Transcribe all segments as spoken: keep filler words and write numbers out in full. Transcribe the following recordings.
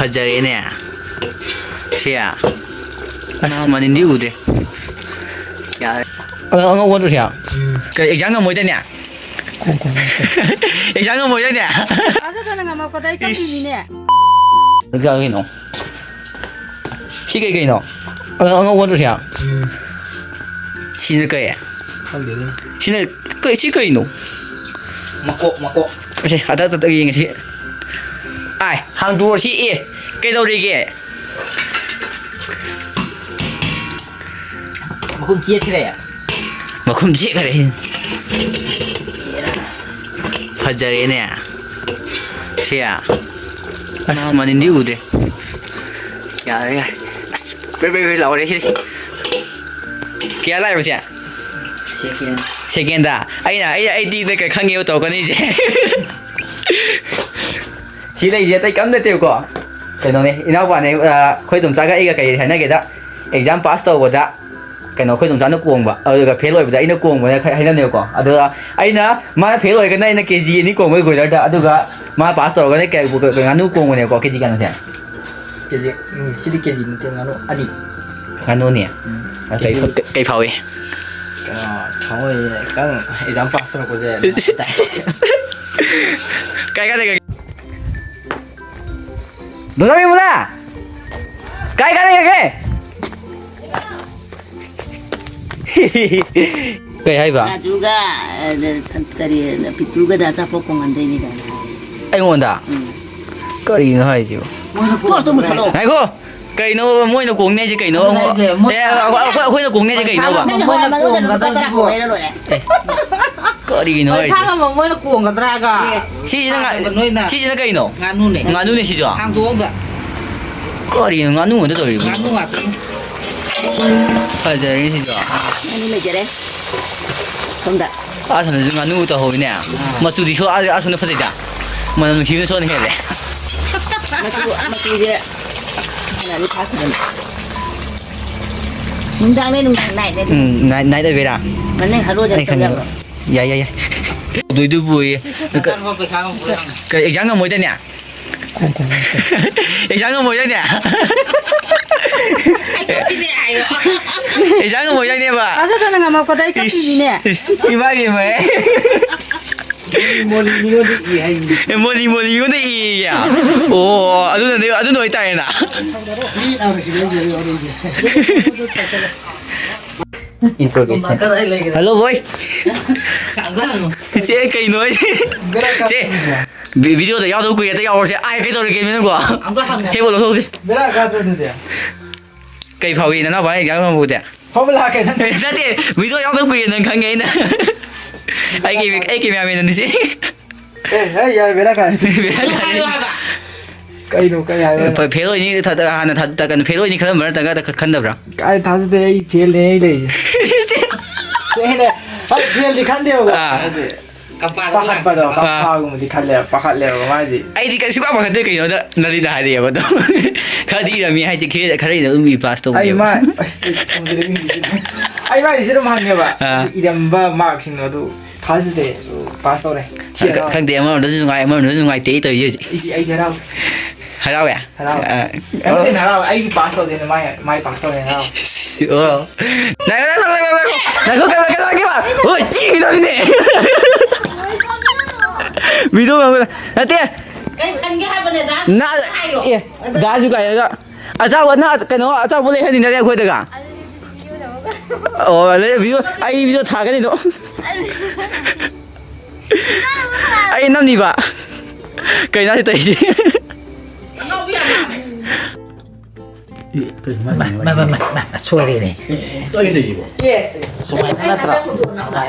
ꯐꯖꯔꯦꯅꯦ꯫ ꯁꯤ꯫ ꯑꯁ, ꯃꯅꯤꯟꯗꯤ ꯎꯗꯦ꯫ ꯌꯥꯔꯦ꯫ ꯑꯉꯧ-, ꯑꯉꯧꯕ ꯅꯠꯇ꯭ꯔꯣ ꯁꯤ? ꯎꯝ꯫ ꯀꯩ, exam ꯉꯝꯃꯣꯏꯗꯅꯦ? ꯈꯣꯡ, ꯈꯣꯡ, ꯈꯣꯡ꯫ Exam ꯉꯝꯃꯣꯏꯗꯅꯦ? ꯑꯁ, ꯅꯪ ꯉꯝꯃꯛꯄꯗ ꯑꯩ ꯏꯁ꯫ ꯀꯞꯄꯤꯅꯤꯅꯦ꯫ Exam ꯀꯩꯅꯣ? ꯁꯤ ꯀꯩ ꯀꯩꯅꯣ? ꯑꯉꯧ-, ꯑꯉꯧꯕ ꯅꯠꯇ꯭ꯔꯣ ꯁꯤ? ꯎꯝ꯫ ꯁꯤꯅ ꯀꯩ? ꯈꯪꯗꯦꯗ꯫ ꯁꯤꯅ ꯀꯩ, ꯁꯤ ꯀꯩꯅꯣ? ꯃꯀꯣꯛ, ꯃꯀꯣꯛ꯫ ꯑꯁꯦ, ꯑꯗ, ꯑꯗ, ꯑꯗ ꯌꯦꯡꯉꯁꯤ꯫ ꯑꯥꯏ, ꯍꯥꯡꯗꯣꯛꯑꯁꯤ꯫ ꯑꯦ, ꯀꯩꯗꯧꯔꯤꯒꯦ? ꯃꯈꯨꯝ ꯆꯦꯠꯈ꯭ꯔꯦ꯫ ꯃꯈꯨꯝ ꯆꯦꯠꯈ꯭ꯔꯦ꯫ ꯐꯖꯔꯦꯅꯦ꯫ ꯁꯤ꯫ ꯑꯁ, ꯃꯅꯤꯟꯗꯤ ꯎꯗꯦ꯫ ꯌꯥꯔꯦ, ꯌꯥꯔꯦ꯫ ꯑꯁ, ꯄ꯭ꯔꯦ, ꯄ꯭ꯔꯦ, ꯄ꯭ꯔꯦ ꯂꯥꯎꯔꯦ ꯁꯤꯗꯤ꯫ ꯀꯌꯥ ꯂꯥꯛꯑꯦꯕ ꯁꯦ? Second꯫ Second ꯗ? ꯑꯩꯅ, ꯑꯩ, ꯑꯩꯗꯤ ꯅꯪ ꯀꯩ ꯈꯪꯉꯦꯕ ꯇꯧꯔꯛꯀꯅꯤꯁꯦ꯫ ꯁꯤ ꯂꯩꯁꯦ ꯑꯇꯩ ꯀꯝ ꯅꯠꯇꯦꯕꯀꯣ꯫ ꯀꯩꯅꯣꯅꯦ, ꯏꯅꯥꯎꯄꯥꯅꯦ, ꯑ, ꯑꯩꯈꯣꯏ ꯏꯗꯣꯝꯆꯥꯒ ꯑꯩꯒ ꯀꯩ ꯍꯥꯏꯅꯒꯦꯗ, exam pass ꯇꯧꯕꯗ, ꯀꯩꯅꯣ, ꯑꯩꯈꯣꯏ ꯏꯗꯣꯝꯆꯥꯅ ꯀꯣꯡꯕ, ꯑꯗꯨꯒ fail ꯑꯣꯏꯕꯗ ꯑꯩꯅ ꯀꯣꯡꯕꯅ ꯈꯔ ꯍꯥꯏꯅꯅꯦꯕꯀꯣ꯫ ꯑꯗꯨꯒ ꯑꯩꯅ, ꯃꯥꯅ fail ꯑꯣꯏꯔꯒꯅ ꯑꯩꯅ ꯀꯦ ꯖꯤ ꯑꯅꯤ ꯀꯣꯡꯕ ꯕꯣꯏꯂꯔꯗ, ꯑꯗꯨꯒ ꯃꯥ pass ꯇꯧꯔꯒꯅ ꯀꯩ, ꯉꯥꯅꯨ ꯀꯣꯡꯕꯅꯦꯕꯀꯣ, ꯀꯦ ꯖꯤ ꯀꯌꯥꯅꯣ ꯁꯦ? ꯀꯦ ꯖꯤ, ꯎꯝ, ꯁꯤꯗꯤ ꯀꯦ ꯖꯤ ꯅꯠꯇꯦ, ꯉꯥꯅꯨ ꯑꯅꯤ꯫ ꯉꯥꯅꯨꯅꯦ? ꯎꯝ꯫ ꯑ, ꯀꯩ, ꯀꯦ ꯖꯤ꯫ ꯀꯩ, ꯀꯩ ꯐꯥꯎꯏ? ꯀꯩꯅꯣ, ꯊꯃꯣꯏꯁꯦ ꯈꯤꯇꯪ exam pass ꯇꯧꯔꯛꯄꯁꯦ ꯅꯨꯡꯉꯥꯏꯇꯦ꯫ ꯀꯥꯏ ꯀꯥꯏ ꯂꯩꯒꯦ? ꯗꯣꯂꯥ ꯕꯤꯃꯂꯥ! ꯀꯥꯏ ꯀꯥꯏ ꯂꯩꯒꯦ? ꯀꯩ ꯍꯥꯏꯕ? ꯔꯥꯖꯨꯒ, ꯑ, ꯀꯔꯤ, ꯄꯤꯇꯨꯒꯗ ꯑꯆꯥꯄꯣꯠ ꯀꯣꯡꯍꯟꯗꯣꯏꯅꯤ ꯀꯥꯏꯅ ꯍꯥꯏ꯫ ꯑꯩꯉꯣꯟꯗ? ꯎꯝ꯫ ꯀꯔꯤꯅꯣ ꯍꯥꯏꯁꯤꯕꯣ? ꯃꯣꯏꯅ ꯀꯣꯡꯍꯟꯗꯣꯏꯅꯤ꯫ ꯉꯥꯏꯈꯣ! ꯀꯩꯅꯣ ꯃꯣꯏꯅ ꯀꯣꯡꯅꯤ ꯍꯥꯏꯁꯦ ꯀꯩꯅꯣ? ꯑꯗꯨꯅ ꯍꯥꯏꯁꯦ, ꯃꯣꯏ ꯑꯦ, ꯑꯩꯈꯣꯏ, ꯑꯩꯈꯣꯏ, ꯑꯩꯈꯣꯏꯅ ꯀꯣꯡꯅꯤ ꯍꯥꯏꯁꯦ ꯀꯩꯅꯣꯕ? ꯃꯣꯏꯅ ꯃꯣꯏꯅ ꯀꯣꯡꯒꯗꯕ ꯀꯣꯡꯒꯗꯕ ꯄꯣꯠ꯫ ꯀꯣꯡꯅ ꯂꯣꯏꯔꯦ꯫ ꯀꯔꯤꯅꯣ ꯍꯣꯏ, ꯍꯥꯏꯁꯦ? ꯊꯥꯡ ꯑꯃ ꯃꯣꯏꯅ ꯀꯣꯡꯒꯗ꯭ꯔꯥ ꯍꯥꯏꯒ? ꯁꯤꯁꯤꯅ ꯉꯥ-, ꯍꯥꯡꯗꯣꯛꯑꯒ ꯅꯣꯏꯅ ꯁꯤꯁꯤꯅ ꯀꯩꯅꯣ? ꯉꯥꯅꯨꯅꯦ꯫ ꯉꯥꯅꯨꯅꯦ ꯁꯤꯁꯨ? ꯍꯥꯡꯗꯣꯛꯑꯒ꯫ ꯀꯔꯤꯅꯣ ꯉꯥꯅꯨ ꯉꯥꯛꯇ ꯇꯧꯔꯤꯕꯣ? ꯉꯥꯅꯨ ꯉꯥꯛꯇꯅꯤ꯫ ꯐꯖꯔꯦ ꯁꯤꯁꯨ꯫ ꯉꯥꯅꯨ ꯂꯩꯖꯔꯦ꯫ ꯁꯣꯝꯗ꯫ ꯑꯁꯣꯝꯗꯁꯨ ꯉꯥꯅꯨ ꯇꯧꯍꯧꯋꯤꯅꯦ꯫ ꯑꯥ꯫ ꯃꯆꯨꯗꯤ ꯁꯣ-, ꯑ-, ꯑꯁꯣꯝꯅ ꯐꯖꯩꯗ꯫ ꯃꯅꯝ ꯅꯨꯡꯁꯤꯕꯅ ꯁꯣꯝꯅ ꯍꯦꯜꯂꯦ꯫ ꯃꯆꯨ, ꯃꯆꯨꯁꯦ ꯐꯅꯌꯥꯝꯗꯤ ꯊꯥꯛꯈꯤꯕꯅꯤ꯫ ꯅꯨꯡꯗꯥꯡꯅꯦ, ꯅꯨꯡꯗꯥꯡ night ꯅꯦ ꯑꯗꯨ꯫ ꯎꯝ, night, night ꯑꯣꯏꯕꯩꯔꯥ? ꯃꯅꯤꯡ ꯍꯜꯂꯣꯗꯅ ꯑꯩ ꯈꯪꯉꯦꯕ꯫ ꯇꯧ ꯌꯥꯕ꯭ꯔꯣ? ꯌꯥꯏ, ꯌꯥꯏ, ꯌꯥꯏ꯫ ꯇꯧꯗꯣꯏꯗꯨꯕꯨ ꯑꯦ꯫ ꯅꯆꯥꯅꯨꯄꯥ ꯄꯩꯈꯥ ꯉꯝꯃꯣꯏꯗ꯭ꯔꯥ? ꯀꯩ exam ꯉꯝꯃꯣꯏꯗꯅꯦ? ꯑꯦꯛꯖꯥꯝ ꯉꯝꯃꯣꯏꯗꯣꯏꯅꯦ꯫ ꯑꯩ ꯀꯞꯄꯤꯅꯦ ꯍꯥꯏꯌꯣ꯫ ꯑꯦꯛꯖꯥꯝ ꯉꯝꯃꯣꯏꯗꯣꯏꯅꯦꯕ꯫ ꯊꯥꯖꯗꯅ ꯉꯝꯃꯛꯄꯗ ꯑꯩ ꯀꯞꯄꯤꯅꯤꯅꯦ꯫ ꯏꯁ, ꯏꯁ, ꯏꯃꯥ ꯏꯕꯦꯝꯃ꯫ ꯃꯣꯂꯤ ꯃꯤꯉꯣꯟꯗ ꯏ ꯍꯥꯏꯅꯤ꯫ ꯑꯦ, ꯃꯣꯂꯤ, ꯃꯣꯂꯤ ꯃꯤꯉꯣꯟꯗ ꯏꯌꯦ꯫ ꯑꯣ, ꯑꯗꯨꯅꯅꯦ, ꯑꯗꯨꯅ ꯑꯣꯏꯇꯥꯔꯦꯅ꯫ ꯃꯤ ꯅꯥꯕꯁꯤ ꯂꯣꯏ ꯂꯣꯏ ꯂꯣꯏ꯫ Interrogation. ꯀꯗꯥꯏ ꯂꯩꯒꯦ? Hello, boy. ꯀꯥꯡꯖꯥꯡ꯫ ꯏꯆꯦ, ꯀꯩꯅꯣ ꯍꯥꯏꯁꯦ? ꯕꯦꯔꯥ ꯀꯥ-, ꯆꯦ, ꯚꯤ-, ꯚꯤꯗꯤꯑꯣꯗ ꯌꯥꯎꯗꯕ ꯀꯨꯏꯔꯦ, ꯑꯝꯇ ꯌꯥꯎꯔꯁꯦ꯫ ꯑꯥꯏ, ꯀꯩꯗꯧꯔꯒꯦ ꯅꯪꯕꯣ? ꯑꯝꯇ ꯍꯪꯉꯣ꯫ ꯍꯦꯛ ꯂꯧꯊꯣꯛꯁꯦ꯫ ꯕꯦꯔꯥ ꯀꯥꯗ꯭ꯔꯣ ꯑꯗꯨꯗꯤ? ꯀꯩ ꯐꯥꯎꯏ ꯅꯅꯥꯎꯄꯥ ꯑꯦꯛꯖꯥꯝ ꯐꯥꯎꯕꯗꯤ? ꯐꯥꯎꯕ ꯂꯥꯛꯀꯦ ꯅꯪ꯫ ꯅꯠꯇꯦ, ꯚꯤꯗꯤꯑꯣ ꯌꯥꯎꯗꯕ ꯀꯨꯏꯔꯦ ꯅꯪ ꯈꯪꯉꯦ ꯑꯩꯅ꯫ ꯑꯩꯒꯤ, ꯑꯩꯒꯤ ꯃꯌꯥꯝ ꯌꯦꯡꯅꯁꯤ꯫ ꯑꯦ, ꯑꯩ ꯌꯥꯔꯦ, ꯕꯦꯔꯥ ꯀꯥꯏ꯫ ꯕꯦꯔꯥ ꯀꯥꯏ꯫ ꯍꯥꯏꯌꯣ ꯍꯥꯏꯕ꯫ ꯀꯩꯅꯣ, ꯀꯩ ꯍꯥꯏꯕ? ꯐ-, ꯐꯦꯜ ꯑꯣꯏꯅꯤ ꯊ-, ꯊ-, ꯍꯥꯟꯅ ꯊ-, ꯊ-, ꯀꯩꯅꯣ, ꯐꯦꯜ ꯑꯣꯏꯅꯤ ꯈꯜꯂꯝꯕ꯭ꯔꯥ ꯅꯠꯇ꯭ꯔꯒ ꯈ-, ꯈꯟꯗꯕ꯭ꯔꯥ? ꯀꯥꯏ ꯊꯥꯖꯗꯦ, ꯑꯩ ꯐꯦꯜꯅꯦ ꯑꯩ ꯂꯩꯔꯤꯁꯦ꯫ ꯆꯦ, ꯑꯩꯅ, ꯍꯣꯏ, ꯐꯦꯜꯗꯤ ꯈꯟꯗꯦꯕꯀꯣ꯫ ꯑꯥ꯫ ꯍꯥꯏꯗꯤ, ꯀꯄꯥꯗ ꯄꯥꯈꯠꯄꯗꯣ, ꯂꯥꯛꯄ꯫ ꯑꯥ꯫ ꯀꯄꯥꯒꯨꯝꯕꯗꯤ ꯈꯜꯂꯦ, ꯄꯥꯈꯠꯂꯦꯕ ꯃꯥꯗꯤ꯫ ꯑꯩꯗꯤ ꯀꯩꯁꯨ ꯄꯥꯈꯠꯇꯦ, ꯀꯩꯅꯣꯗ ꯅꯂꯤꯗ ꯍꯥꯏꯔꯛꯑꯦꯕ ꯑꯗꯣ꯫ ꯈꯔꯗꯤ ꯏꯔꯝꯃꯤ ꯍꯥꯏꯁꯦ, ꯈꯔ, ꯈꯔ ꯏꯔꯝꯃꯤ, ꯄꯥꯁ ꯑꯩ ꯇꯧꯕꯅꯦꯕ꯫ ꯃꯥ-, ꯑꯩ ꯃꯥꯏꯁꯦ ꯑꯗꯨꯝ ꯍꯪꯉꯦꯕ꯫ ꯑꯥ꯫ ꯏꯔꯝꯕ ꯃꯥꯔꯛꯁꯤꯡꯗꯣ ꯑꯗꯨ ꯊꯥꯖꯗꯦ, ꯑꯗꯨ ꯄꯥꯁ ꯇꯧꯔꯦ꯫ ꯊꯤ ꯈ-, ꯍꯔꯥꯎ꯫ ꯈꯪꯗꯦ, ꯑꯃꯔꯣꯝꯗꯁꯨ ꯅꯨꯡꯉꯥꯏ, ꯑꯃꯔꯣꯝꯗꯁꯨ ꯅꯨꯡꯉꯥꯏꯇꯦ ꯑꯩ ꯇꯧꯔꯤꯁꯦ ꯍꯧꯖꯤꯛ꯫ ꯏꯁ, ꯑꯩꯗꯤ ꯍꯔꯥꯎ꯫ ꯍꯔꯥꯎꯋꯦ? ꯍꯔꯥꯎ꯫ ꯑꯥ꯫ ꯑꯩꯉꯣꯟꯗ ꯍꯔꯥꯎ, ꯑꯩꯒꯤ ꯄꯥꯁ ꯇꯧꯗꯦꯅ ꯃꯥꯏ, ꯃꯥꯏ ꯄꯥꯁ ꯇꯧꯔꯦ ꯍꯔꯥꯎ꯫ ꯑꯣ꯫ ꯉꯥꯏꯈꯣ, ꯉꯥꯏꯈꯣ, ꯉꯥꯏꯈꯣ, ꯉꯥꯏꯈꯣ꯫ ꯉꯥꯏꯈꯣ, ꯉꯥꯏꯈꯣ, ꯉꯥꯏꯈꯣ, ꯉꯥꯏꯈꯣ꯫ ꯍꯣꯏ, ꯆꯤꯡꯒꯤꯗꯧꯔꯤꯅꯦ꯫ ꯚꯤꯗꯤꯑꯣ ꯉꯥꯡꯕꯗ ꯅꯠꯇꯦ꯫ ꯀꯩ ꯈꯟꯒꯦ ꯍꯥꯏꯕꯅꯦꯗ? ꯅ-, ꯍꯥꯏꯌꯣ꯫ ꯑꯦ, ꯗꯥꯁꯨ ꯀꯥꯏꯔꯒ꯫ ꯑꯆꯥꯄꯣꯠ ꯅ-, ꯀꯩꯅꯣ, ꯑꯆꯥꯄꯣꯠ ꯂꯩꯍꯟꯅꯤꯡꯗ꯭ꯔꯗꯤ ꯑꯩꯈꯣꯏꯗꯒ꯫ ꯑꯣ, ꯑꯗꯩ ꯚꯤꯗꯤꯑꯣ, ꯑꯩ ꯚꯤꯗꯤꯑꯣ ꯊꯥꯒꯅꯤ ꯑꯗꯨꯝ꯫ ꯑꯩ ꯅꯝꯅꯤꯕ꯫ ꯀꯩꯅꯣ ꯁꯤ ꯇꯧꯔꯤꯁꯦ? ꯑꯉꯥꯎꯕꯤ ꯌꯥꯝ ꯃꯥꯜꯂꯦ꯫ ꯃꯥ, ꯃꯥ, ꯃꯥ, ꯃꯥ, ꯃꯥ, ꯁꯣꯏꯔꯦꯅꯦ꯫ ꯑꯦ, ꯑꯦ, ꯁꯣꯏꯗꯣꯏꯁꯤꯕꯣ? ꯁꯨꯃꯥꯏꯅ ꯅꯠꯇ꯭ꯔꯣ?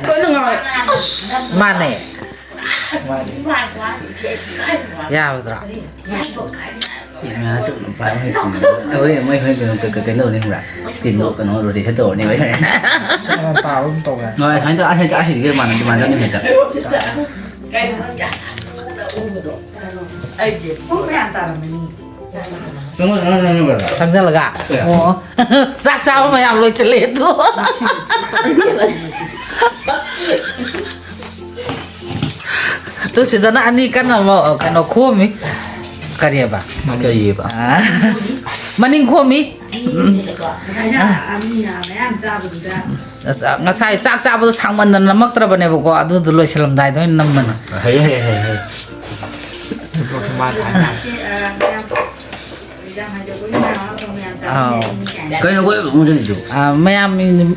ꯀꯩꯅꯣ ꯉꯥꯡꯉꯦ? ꯑꯁ! ꯃꯥꯅꯦ꯫ ꯌꯥꯒꯗ꯭ꯔꯣ? ꯍꯣꯔꯦꯟ ꯃꯣꯏ ꯍꯣꯔꯦꯟ ꯀꯩꯅꯣ, ꯀꯩ-, ꯀꯩ-, ꯀꯩꯅꯣ ꯇꯧꯅꯤ ꯈꯪꯕ꯭ꯔꯥ? Screen ꯗꯣ ꯀꯩꯅꯣ rotation ꯇꯧꯔꯅꯤ ꯍꯣꯔꯦꯟ꯫ ꯁꯨꯃꯥꯏꯅ ꯇꯥꯕ ꯑꯃ ꯇꯧꯋꯦ꯫ ꯍꯣꯏ, ꯁꯨꯃꯥꯏꯅ ꯇꯧ-, ꯑꯁꯤꯗꯤ, ꯑꯁꯤꯗꯤ ꯃꯥꯟꯅ-, ꯃꯥꯟꯅꯗꯕꯅꯤ ꯍꯦꯛꯇ꯫ ꯄꯨꯡ ꯀꯌꯥ ꯇꯥꯔꯝꯃꯅꯤ? ꯆꯪꯉꯣ, ꯆꯪꯉꯣ, ꯆꯪꯉꯣ, ꯆꯪꯉꯣ꯫ ꯆꯪꯁꯤꯜꯂꯒ? ꯑꯦ꯫ ꯑꯣ꯫ ꯆꯥꯛ ꯆꯥꯕ ꯃꯌꯥꯝ ꯂꯣꯏꯁꯤꯜꯂꯦ ꯑꯗꯣ꯫ ꯑꯗꯨ ꯁꯤꯗꯅ ꯑꯅꯤ ꯀꯟꯅ ꯑꯃ, ꯀꯩꯅꯣ, ꯈꯣꯝꯃꯤ꯫ ꯀꯔꯤꯑꯕ? ꯀꯔꯤꯑꯕ? ꯑꯥ, ꯃꯅꯤꯡ ꯈꯣꯝꯃꯤ꯫ ꯉꯁꯥꯏꯅ ꯃꯤꯅ ꯃꯌꯥꯝ ꯆꯥꯕꯗꯨꯗ ꯑꯁ, ꯉꯁꯥꯏ ꯆꯥꯛ ꯆꯥꯕꯗꯣ ꯁꯥꯡꯃꯟꯗꯅ ꯅꯝꯃꯛꯇ꯭ꯔꯕꯅꯦꯕꯀꯣ, ꯑꯗꯨꯗꯣ ꯂꯣꯏꯁꯤꯜꯂꯝꯗꯥꯏꯗ ꯑꯣꯏꯅ ꯅꯝꯕꯅꯦ꯫ ꯍꯩꯌꯦ, ꯍꯩꯌꯦ, ꯍꯩꯌꯦ, ꯍꯩꯌꯦ꯫ ꯁꯤ, ꯑ, ꯃꯌꯥꯝ ꯑꯦꯛꯖꯥꯝ ꯍꯥꯏꯗꯣꯛꯄꯒꯤ ꯃꯌꯥꯝ ꯑꯃ ꯃꯌꯥꯝ ꯑꯥꯎ꯫ ꯆꯥꯃꯤꯟꯅꯔꯤꯅꯤ ꯀꯥꯏꯅ꯫ ꯀꯩꯅꯣ ꯑꯩꯈꯣꯏ ꯃꯨꯟꯖꯜꯂꯤꯗꯨꯕꯨ? ꯑꯥ, ꯃꯌꯥꯝ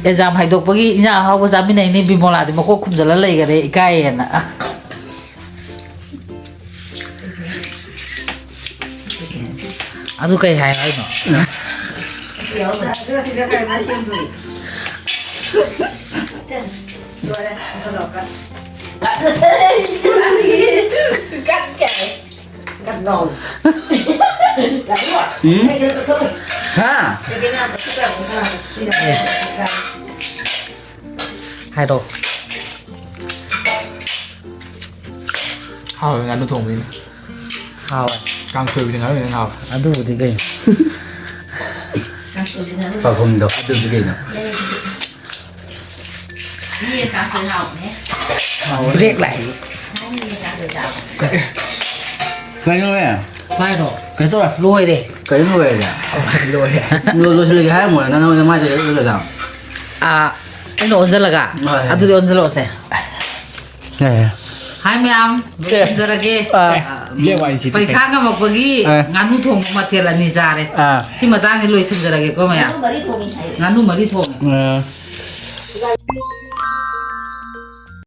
ꯑꯦꯛꯖꯥꯝ ꯍꯥꯏꯗꯣꯛꯄꯒꯤ ꯏꯟꯖꯥꯡ ꯑꯍꯥꯎꯕ ꯆꯥꯃꯤꯟꯅꯩꯅꯦ, ꯕꯤꯃꯣꯂꯥꯗꯤ ꯃꯀꯣꯛ ꯈꯨꯝꯖꯤꯜꯂ ꯂꯩꯈꯔꯦ ꯏꯀꯥꯏꯌꯦꯅ꯫ ꯑꯥ꯫ ꯑꯗꯨ ꯀꯩ ꯍꯥꯏ ꯍꯥꯏꯅꯣ? ꯑꯗꯨꯒ ꯁꯤꯗ ꯈꯔ ꯈꯔ ꯁꯦꯝꯗꯣꯛꯏ꯫ ꯁꯦ, ꯂꯣꯏꯔꯦ꯫ ꯀꯠꯂꯣ, ꯀꯠ꯫ ꯀꯠ ꯀꯥꯏ꯫ ꯀꯠ ꯅꯣ꯫ ꯀꯠꯂꯣ꯫ ꯎꯝ? ꯀꯩꯅꯣ ꯀꯠꯊꯣꯛꯎ꯫ ꯍꯥ? ꯀꯩꯅꯣ ꯀꯠꯊꯣꯛꯎ꯫ ꯍꯥꯏꯔꯣ꯫ ꯍꯥꯎꯋꯦ, ꯉꯥꯅꯨ ꯊꯣꯡꯕꯅꯤꯅ꯫ ꯍꯥꯎꯋꯦ꯫ ꯀꯥꯡꯁꯣꯏꯕꯨꯗꯤ ꯉꯥꯅꯨꯅ ꯍꯦꯟꯅ ꯍꯥꯎꯋꯦ꯫ ꯑꯗꯨꯕꯨꯗꯤ ꯀꯩꯅꯣ꯫ ꯄꯥꯎꯈꯨꯝꯗꯣ ꯑꯗꯨꯗꯤ ꯀꯩꯅꯣ? ꯌꯦꯟ ꯀꯥꯡꯁꯣꯏ ꯍꯥꯎꯕꯅꯦ꯫ ꯕ꯭ꯔꯦꯛ ꯂꯥꯛꯑꯦ꯫ ꯊꯥꯏꯅ ꯌꯦꯟ ꯀꯥꯡꯁꯣꯏ ꯆꯥꯕ꯫ ꯀꯩꯅꯣꯅꯦ? ꯍꯥꯏꯔꯣ꯫ ꯀꯩꯅꯣ ꯇꯧꯔꯦ꯫ ꯂꯣꯏꯔꯦ꯫ ꯀꯩꯅꯣ ꯂꯣꯏꯔꯦꯅꯦ? ꯂꯣꯏꯔꯦ꯫ ꯂꯣ-, ꯂꯣꯏꯁꯤꯜꯂꯒꯦ ꯍꯥꯏꯔꯝꯃꯣꯅꯦ, ꯅꯪ ꯅꯃꯥꯏꯗ ꯂꯩꯔ ꯂꯣꯏꯁꯤꯜꯂꯒ꯫ ꯑꯥ, ꯑꯩꯅ ꯑꯣꯟꯁꯤꯜꯂꯒ꯫ ꯍꯣꯏ꯫ ꯑꯗꯨꯗꯤ ꯑꯣꯟꯁꯤꯜꯂꯛꯑꯣꯁꯦ꯫ ꯌꯥꯏ, ꯌꯥꯏ꯫ ꯍꯥꯏ ꯃꯌꯥꯝ, ꯂꯣꯏꯁꯤꯟꯖꯔꯒꯦ꯫ ꯑꯥ, ꯕ꯭ꯂꯦꯛ ꯋꯥꯏꯠꯁꯤꯗꯤ ꯄꯩꯈꯥ ꯉꯝꯃꯛꯄꯒꯤ ꯑꯥ꯫ ꯉꯥꯅꯨ ꯊꯣꯡꯕ ꯃꯊꯦꯜ ꯑꯅꯤ ꯆꯥꯔꯦ꯫ ꯑꯥ꯫ ꯁꯤ ꯃꯇꯥꯡꯁꯤ ꯂꯣꯏꯁꯤꯟꯖꯔꯒꯦꯀꯣ ꯃꯌꯥꯝ꯫ ꯉꯥꯅꯨ ꯃꯔꯤ ꯊꯣꯡꯉꯤ ꯍꯥꯏ꯫ ꯉꯥꯅꯨ ꯃꯔꯤ ꯊꯣꯡꯉꯦ꯫ ꯑꯥ꯫